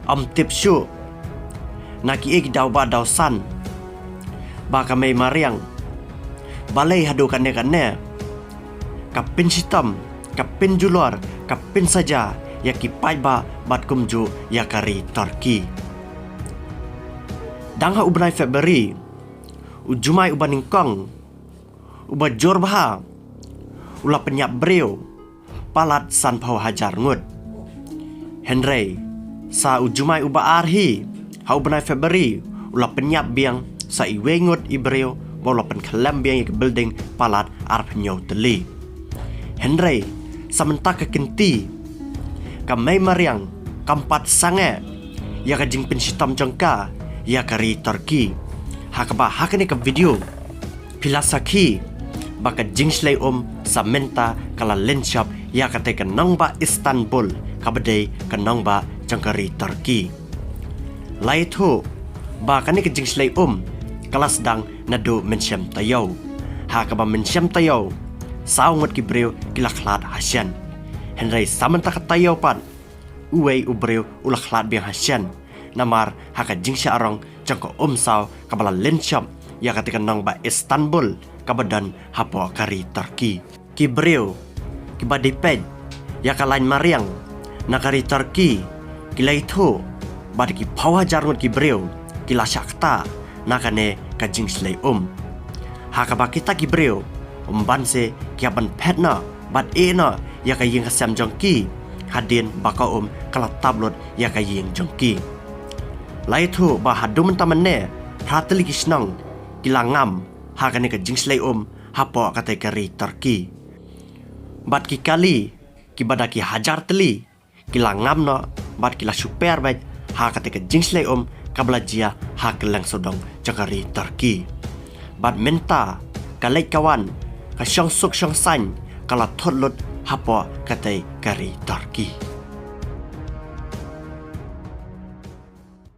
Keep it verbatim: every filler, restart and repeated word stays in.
Ym tip shuh na kiei ki daw ba daw san ba ka mei mariang, balei haduh kane kane ka pynshitom, ka pynjulor, ka pynsaja ïa ki paidbah bad kumjuh ïa ka ri Turkey. Dang ha u bnai February, u jumai uba nyngkong uba jur bha u la pynïap briew palat sanphew hajar ngut. Hynrei sa u jumai uba ar hi ha u bnai February, u la pynïap biang sa iwei ngut i briew ba u la pynkhlem biang ïa ka building palat arphew hynñiew tylli. Hynrei sa mynta ka kynti, ka mei mariang kam pat sangeh ïa ka jingpynshitom jong ka ïa ka ri Turkey. Ha kaba ha kane ka video phi la sakhi ba ka jingshlei um sa mynta ka la lynshop ïa katei ka nongbah Istanbul, kaba dei ka nongbah jong ka ri Turkey. La ïathuh ba kane ka jingshlei um ka la sdang naduh mynshem taïew, ha kaba mynshem taïew saw ngut ki briew ki la khlad ha shen. Hynrei sa mynta ka taïew pat uwei u briew u la khlad biang ha shen, namar ha ka jingshah rong jong ka um saw kaba la lynshop ïa katei ka nongbah Istanbul kaba don hapoh ka ri Turkey. Ki briew kiba dei peit ïa ka lain mariang na ka ri Turkey ki la ïathuh ba da ki phew hajar ngut ki briew ki la shah ktah na kane ka jingshlei um, ha kaba kita ki briew ym ban se ki hap ban phet noh bad ïeh noh ïa ka ïing ka sem jong ki hadien ba ka um ka la tap lut ïa ka ïing jong ki. La ïathuh ba haduh mynta mynne phra tylli ki shnong ki la ngam ha kane ka jingshlei um hapoh katei ka ri Turkey. Bad ki kali kiba da ki hajar tylli ki la ngam noh bad ki la shu per beit ha katei ka jingshlei um kaba la jia ha kylleng sawdong jong ka ri Turkey. Bad mynta ka leit ka wan, ka shongsuk shongsaiñ ka la thut lut hapoh katei ka ri Turkey.